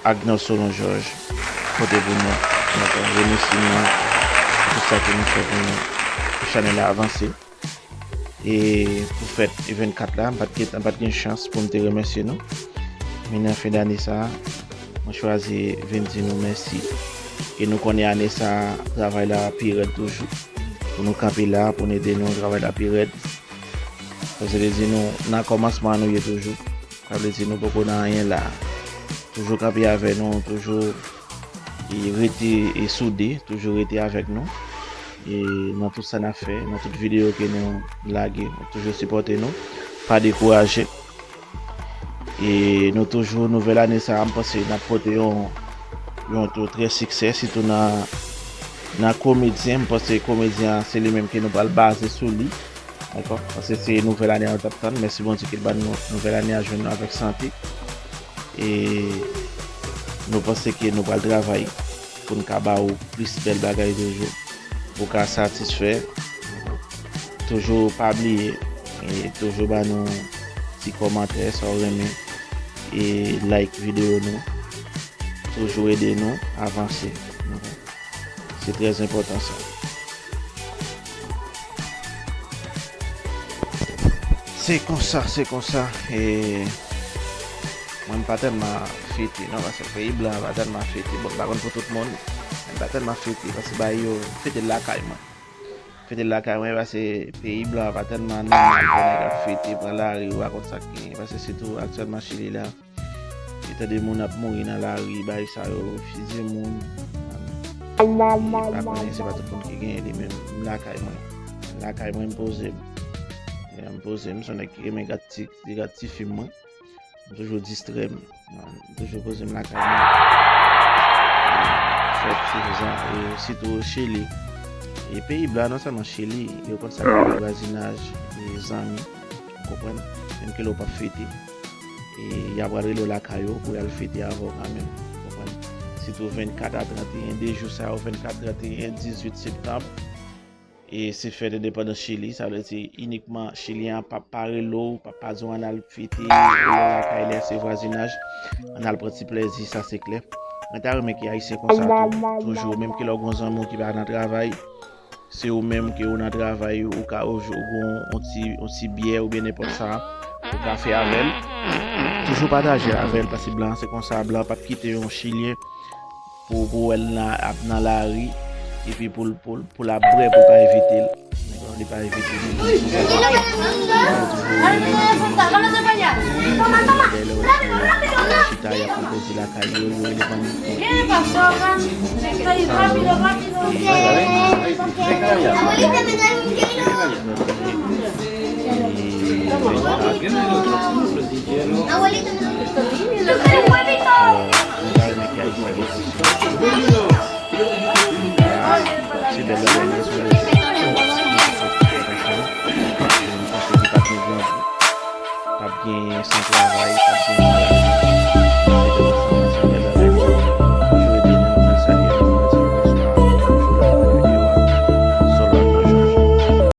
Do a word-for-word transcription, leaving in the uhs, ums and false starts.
Agnelson Jean Georges pote pou nou. Donk, remèsiman pou sa ke nou fè pou nou, pou chanèl la avanse. E pou fèt vennkat la, m pa t gen, m pa t gen chans pou m te remèsye nou. Men nan fen dane sa a, mwen chwazi vin di nou mèsi. E nou konnen ane sa a, travay la pi rèd toujou. Pou nou kanpe la, pou n ede nou, travay la pi rèd. Sa se vle di nou nan kòmansman an nou ye toujou. Sa vle di nou poko nan anyen la. Toujou kanpe avè nou, toujou e rete e soude, toujou rete avèk nou. E nan tout sa n ap fè, nan tout videyo ke nou lage, toujou sipòte nou, pa dekouraje. E nou toujou, nouvèl ane sa a, m panse n ap pote yon, yon tou trè siksè, sitou nan, nan komedyen. M panse komedyen an, se li menm ke nou pral baze sou li. Dakò? Paske se nouvèl ane a nou t ap tann. Mèsi Bondye ke l ban nou nouvèl ane a jwenn nou avèk sante. E nou panse ke nou pral travay pou n ka ba ou plis bèl bagay toujou. Pou w ka satisfè. Toujou pa bliye, e toujou ba nou ti kòmantè, sa w renmen. E like videyo nou. Toujou ede nou avanse. Se trè enpòtan sa. Se konsa, se konsa. E mwen m pa tèlman fete non, paske peyi blan an pa tèlman fete. Bon, m pa konn pou tout moun, men m pa tèlman fete, paske bagay yo fete lakay mwen. Fete lakay mwen, paske peyi blan an pa tèlman nòmal pou nèg ap fete, pran lari, ou pa konn sa k genyen, paske sitou aktyèlman Chili la, e tande moun ap mouri nan lari, bagay sa yo, fizye moun. E pa konnen, se pa tout moun ki genyen li, men m lakay mwen. M lakay mwen, m poze m. E m poze m, se yon nèg ki renmen gad ti, gad ti fim mwen. M toujou distrè m. M toujou poze m lakay mwen. Fèt, se sa, e sitou Chili. E peyi blan, non sèlman Chili, yo konn sa k rele vwazinaj, e zanmi, ou konprann? Menm ke lè w p ap fete. E y a pral rele w lakay ou pou y al fete avè w kanmenm, ou konprann? Sitou vennkat a trannteyen, de jou sa yo, vennkat, trannteyen, dizuit septanm. E se fèt endepandans Chili, sa vle di inikman Chilyen an p ap pa rele w, p ap pa di w ann al fete, rele w lakay lè se vwazinaj, ann al pran ti plèzi, sa se klè. Mwen ta renmen ke Ayisyen konsa tou, toujou, menm ke lè w gen yon zanmi w ki pa nan travay, se ou menm ke ou nan travay, ou ka, ou, ou gen yon ti, yon ti byè oubyen nenpòt sa, ou ka fè avè l. Toujou pataje avè l, paske blan se konsa, blan p ap kite yon Chilyen pou, pou wè l nan, ap nan lari, epi pou l, pou l, pou l ap bwè, pou l pa envite l. Li pa envite l. Yo toujou rele, yo toujou rele. Lè yo chita, y ap pran plezi lakay yo, yo rele fanmi. Abuelita me lo dijeron. Abuelita me lo dijeron. Mwen ta renmen ke Ayisyen gen plis kòb. Se bèl bagay, men sou lè. Mwen panse depa nou grandi, p ap gen san travay, p ap gen